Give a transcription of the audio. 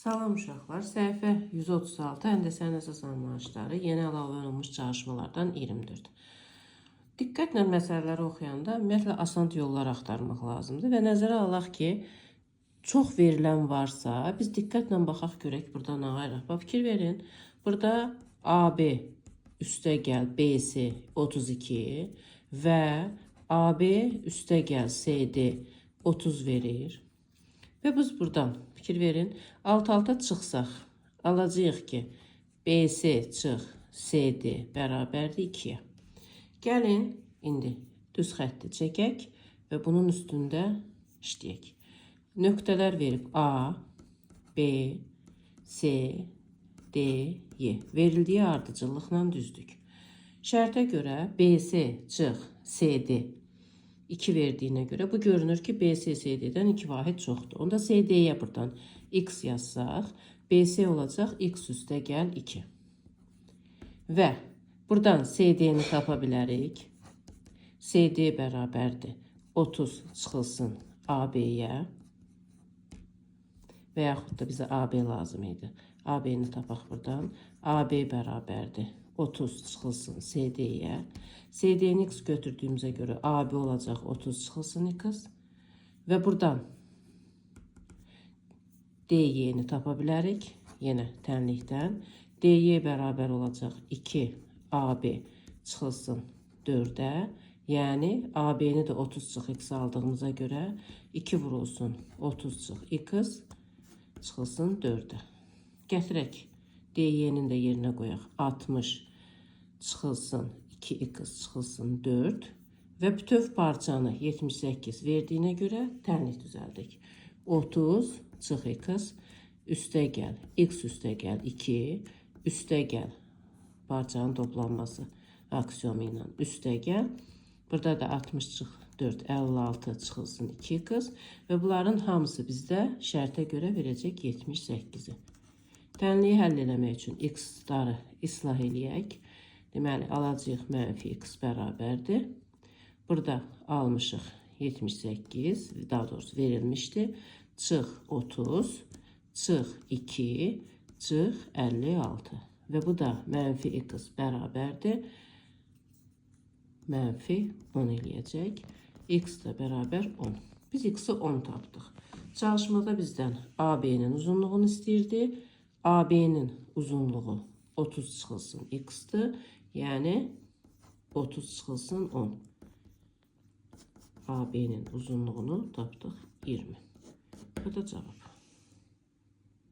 Salam uşaqlar, səhifə 136 həndəsənin əsas anlayışları yeni əlavə olunmuş çalışmalardan 24. Diqqətlə məsələləri oxuyanda ümumiyyətlə asan yollar axtarmaq lazımdır və nəzərə alaq ki, çox verilən varsa, biz diqqətlə baxaq görək burada nə ayıraq. Bax, fikir verin. Burada AB üstə gəl BC 32 və AB üstə gəl CD 30 verir. Və biz buradan fikir verin, alt-alta çıxsaq, alacağıq ki, BC çıx CD bərabərdir 2-yə. Gəlin indi düz xətti çəkək və bunun üstündə işləyək. Nöqtələr verib A, B, C, D, Y. Verildiyi ardıcıllıqla düzdük. Şərtə görə BC çıx CD 2 verdiyinə görə bu görünür ki, BC CD-dən 2 vahid çoxdur. Onda CD-yə buradan x yazsaq, BC olacaq x üstə gəl 2. Və buradan CD-ni tapa bilərik. CD bərabərdir 30 çıxılsın AB-yə. Və yaxud da bizə AB lazım idi. AB-ni tapaq buradan. AB bərabərdir 30 çıxılsın CD-yə. CD-ni x götürdüyümüzə görə AB olacaq 30 çıxılsın x. Və buradan DY-ni tapa bilərik. Yenə tənlikdən. DY bərabər olacaq 2 AB çıxılsın 4-ə. Yəni AB-ni də 30 çıx x aldığımıza görə 2 vurulsun 30 çıx x çıxılsın 4-ə. Gətirək. DY-nin də yerinə qoyaq. 60 çıxılsın 2x çıxılsın 4 və bütöv parçanı 78 verdiyinə görə tənlik düzəldik. 30 çıx x üstə gəl, x üstə gəl 2 üstə gəl parçanın toplanması aksiomu ilə üstə gəl. Burada da 60 çıx 4 56 çıxılsın 2x və bunların hamısı bizdə şərtə görə verəcək 78-i. Tənliyi həll eləmək üçün x-ları islah eləyək. Deməli, alacağıq mənfi x bərabərdir. Burada almışıq 78, daha doğrusu verilmişdi. Çıx 30, çıx 2, çıx 56. Və bu da mənfi x bərabərdir. Mənfi 10 eləyəcək. X də bərabər 10. Biz x-i 10 tapdıq. Çalışmada bizdən AB-nin uzunluğunu istəyirdi. AB-nin uzunluğu 30 çıxılsın x-dir. Yəni 30 çıxılsın 10. AB-nin uzunluğunu tapdıq 20. Bu da cavab.